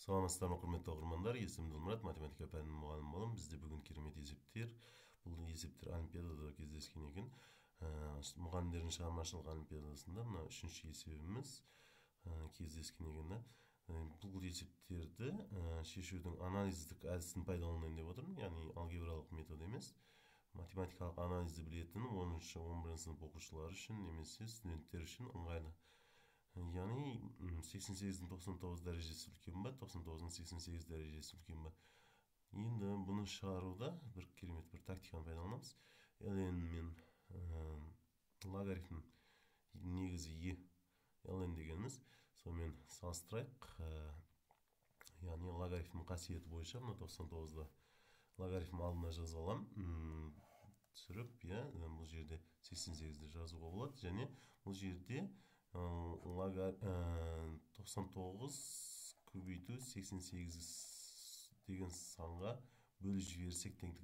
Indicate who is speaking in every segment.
Speaker 1: Саламатсыздар ма, құрметті оқырмандар? Есімім Ділмұрат, математика пәнінің мұғалімі боламын. Бізде бүгін керемет есептер. Бұл есептер олимпиадада кездескен екен. Мұғалімдердің шығармашылық олимпиадасында мына үшінші есебіміз кездескен екен да. Бұл есептерді шешудің анализдік әдісін пайдаланайын деп отырмын. Яғни алгебралық метод емес. Математикалық анализді білетін 10-шы, 11 сынып оқушылары үшін немесе студенттер үшін ыңғайлы. Яғни 88-дің 99 дәрежесі үлкен ба, 99-ның 88 дәрежесі үлкен ба? Енді бұны шығаруда бір керемет бір тактиканы пайдаланамыз. Ln мен логарифм негізі e ln дегеніміз, сонымен салыстырайық. Яғни логарифм қасиеті бойынша мына 99-ды логарифм алдына жаза аламын. Түсіріп, иә, бұл жерде 88-ді жазуға болады. Және бұл жерде 99 көбейту 88 деген санға бөліп жіберсек тең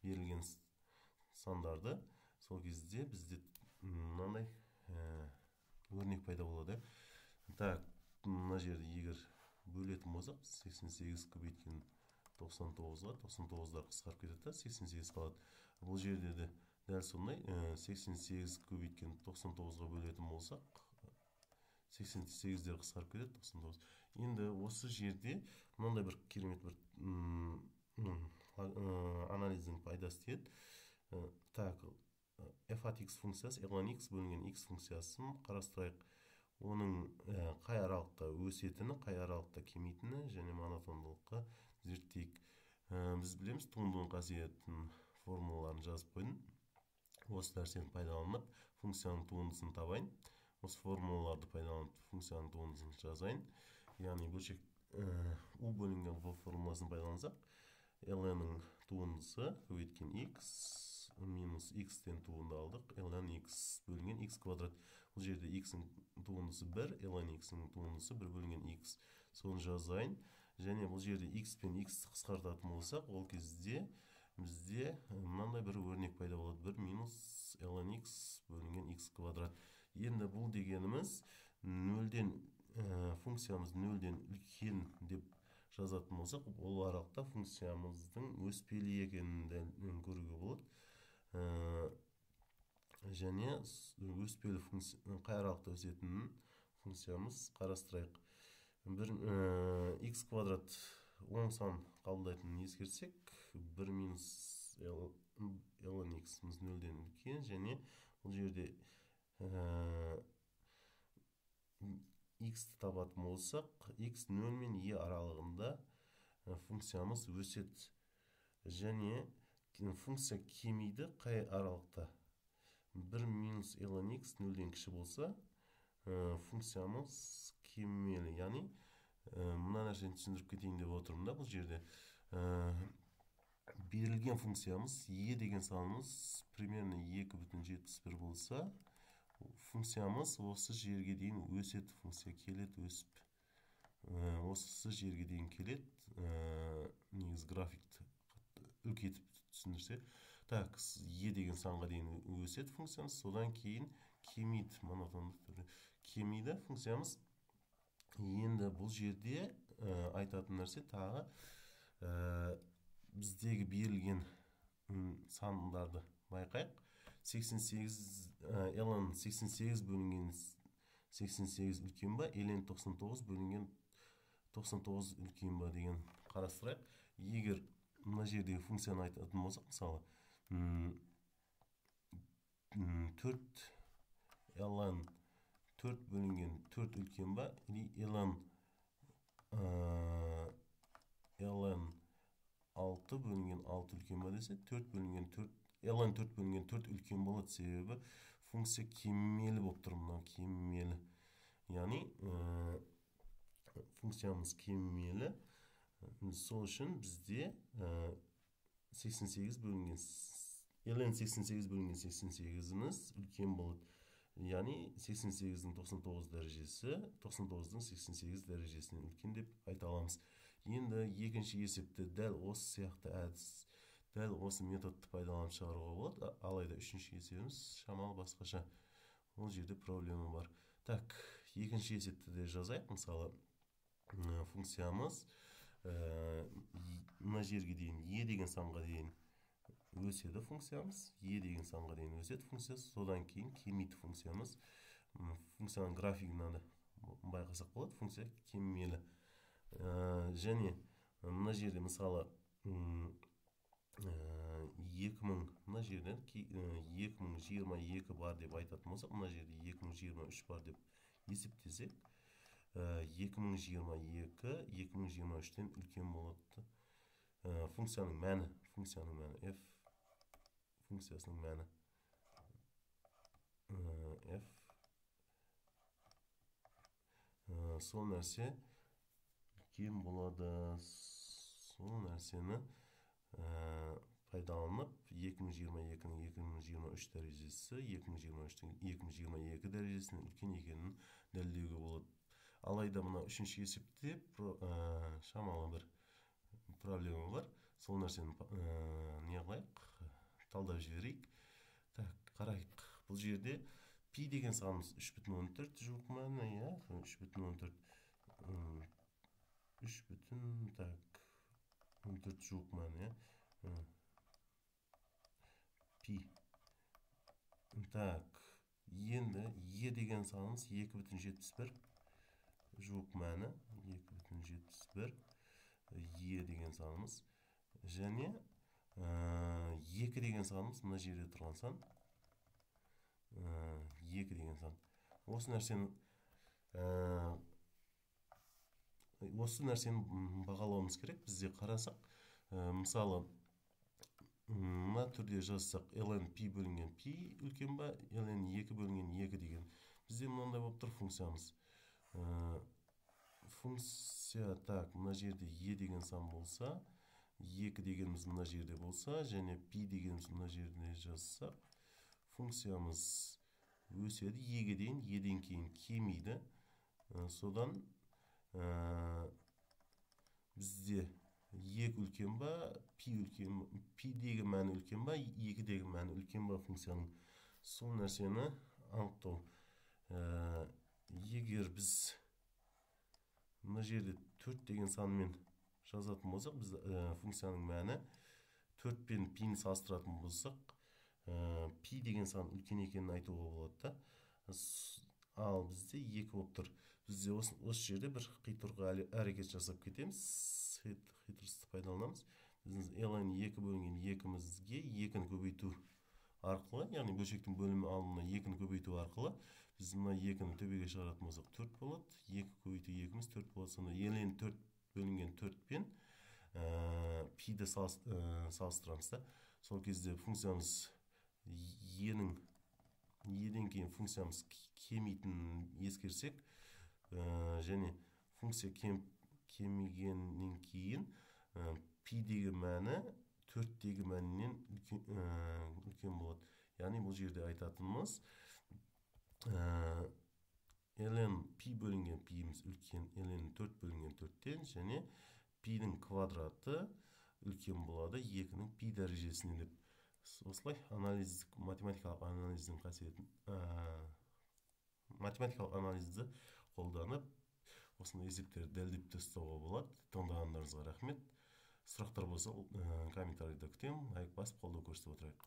Speaker 1: берілген сандарды, сол кезде бізде мынандай өрнек пайда болады. Так, мына жерде егер бөлетін болсақ, 88 көбейткен 99-ға, 99-дар қысқарып кетеді да, 88 қалады. Бұл жерде де дәл сондай 88 көбейткен 99-ға бөлетін болсақ, 88-дер қысқарып кетеді, 99. Енді осы жерде мынандай бір керемет бір анализдің пайдасы тиеді. Так, f от x функциясы, ln x бөлінген x функциясын қарастырайық. Оның қай аралықта өсетіні, қай аралықта кемитіні және монотондылыққа зерттейік. Біз білеміз, туындының қасиетін формулаларын жазып қойдым. Осы нәрсені пайдаланып, функцияның туындысын табайын. Осы формулаларды пайдаланып, функцияның туындысын жазайын. Яғни бөлшек u бөлінген v формуласын пайдалансақ, ln-ның туындысы көбейткен x минус x-тен туынды алдық, ln x бөлінген x квадрат. Бұл жерде x-ің туындысы 1, ln x-ің туындысы 1 бөлінген x. Соны жазайын. Және бұл жерде x пен x қысқартатын болсақ, ол кезде бізде мынандай бір өрнек пайда болады. 1 минус ln x бөлінген x квадрат. Енді бұл дегеніміз нөлден, функциямыз нөлден үлкен деп жазатын болсақ, ол аралықта функциямыздың өспелі екенін көруге болады. Және өспелі функция қай аралықта өсетінін функциямыз қарастырайық. Бір x квадрат оң сан қабылдайтынын ескерсек, 1 минус ln x-іміз нөлден үлкен, және бұл жерде x-ті табатын болсақ, x 0 мен e аралығында функциямыз өседі. Және функция кемиді қай аралықта? 1 минус ln x нөлден кіші болса, функциямыз кемімелі. Яғни мына нәрсені түсіндіріп кетейін деп отырмын да. Бұл жерде берілген функциямыз e деген санымыз примерно 2,71 болса, функциямыз осы жерге дейін өседі, функция келеді өсіп, осы жерге дейін келеді. Негізі графикті үлкейтіп түсіндірсе, так, e деген санға дейін өседі функциямыз, содан кейін кемиді, монотонды түрде кемиді функциямыз. Енді бұл жерде айтатын нәрсе тағы, біздегі берілген сандарды байқайық. 88, ln 88 бөлінген 88 үлкен ба, ln 99 бөлінген 99 үлкен ба деген қарастырайық. Егер мына жердегі функцияны айтатын болсақ, мысалы, 4 ln 4 бөлінген 4 үлкен ба, или ln 6 бөлінген 6 үлкен ба десе, 4 бөлінген 4, ln 4 бөлінген 4 үлкен болады, себебі функция кемімелі болып тұр, мынау кемімелі. Яғни функциямыз кемімелі. Сол үшін бізде 88 бөлінген ln 88 бөлінген 88-іміз үлкен болады. Яғни 88-дің 99 дәрежесі 99-дің 88 дәрежесінен үлкен деп айта аламыз. Енді екінші есепті дәл осы сияқты әдіс, дәл осы методты пайдаланып шығаруға болады. Алайда үшінші есебіміз шамалы басқаша. Ол жерде проблема бар. Так, екінші есепті де жазайық. Мысалы, Функциямыз мына жерге дейін e деген санға дейін өседі функциямыз, e деген санға дейін өседі функциясы, содан кейін кемиді функциямыз. Функцияның графигінен де байқасақ болады, функция кемімелі. Және мына жерде мысалы 2000, мына жерден 2022 бар деп айтатын болсақ, мына жерде 2023 бар деп есептесек, 2022 2023-тен үлкен болады. Функцияның мәні, f функциясының мәні f сол нәрсе үлкен болады. Сол нәрсені пайдаланып 2022-нің 2023 дәрежесі 2023-тің 2022 дәрежесінен үлкен екенін дәлелдеуге болады. Алайда мына үшінші есепте шамалы бір проблема бар. Сол нәрсені не қылайық, талдап жіберейік. Так, қарайық. Бұл жерде пи деген санымыз 3,14 жуық мәні, иә, 3,14, 3, так, 14 жуық мәні, иә. Пи. Так, енді е деген санымыз 2,71 жуық мәні, 2,71 е деген санымыз. Және 2 деген санымыз мына жерде тұрған сан, 2 деген сан. Осы нәрсені бағалауымыз керек. Бізде қарасақ, мысалы, мына түрде жазсақ, ln пи бөлінген пи үлкен ба, ln 2 бөлінген 2 деген. Бізде мынандай болып тұр функциямыз. Функция, так, мына жерде е деген сан болса, 2 дегеніміз мына жерде болса, және пи дегеніміз мына жерде жазсақ, функциямыз өседі еге дейін, еден кейін кемиді. Содан бізде 2 үлкен ба, пи үлкен, пидегі мәні үлкен ба, 2-дегі мәні үлкен ба функцияның. Сол нәрсені анықтау. Егер біз мына жерде 4 деген санмен жазатын болсақ, біз функцияның мәні 4 пен пині салыстыратын болсақ, пи деген сан үлкен екенін айтуға болады да. Ал бізде 2 болып тұр. Бізде осы жерде бір қитұрғы әрекет жасап кетеміз, хитростьті пайдаланамыз. Біздің ln 2 бөлінген 2-мізге 2-ні көбейту арқылы, яғни бөлшектің бөлімі алдына 2-ні көбейту арқылы біз мына 2-ні төбеге шығаратын болсақ 4 болады. 2 көбейту 2-міз 4 болады. Сонда ln 4 бөлінген 4 пен пиді салыстырамыз да. Сол кезде функциямыз еден кейін функциямыз кемитінін ескерсек, және функция кемігеннен кейін пидегі мәні 4-тегі мәнінен үлкен болады. Яғни бұл жерде айтатынымыз ln пи бөлінген пиіміз үлкен ln 4 бөлінген 4-тен, және пидің квадраты үлкен болады 2-нің пи дәрежесінен деп. Осылай анализдік, математикалық анализдің қасиетін, математикалық анализді қолданып осындай есептерді дәлдеп тастауға болады. Тыңдағандарыңызға рахмет. Сұрақтар болса, комментарийда күтемін. Лайк басып қолдау көрсетіп отырайық.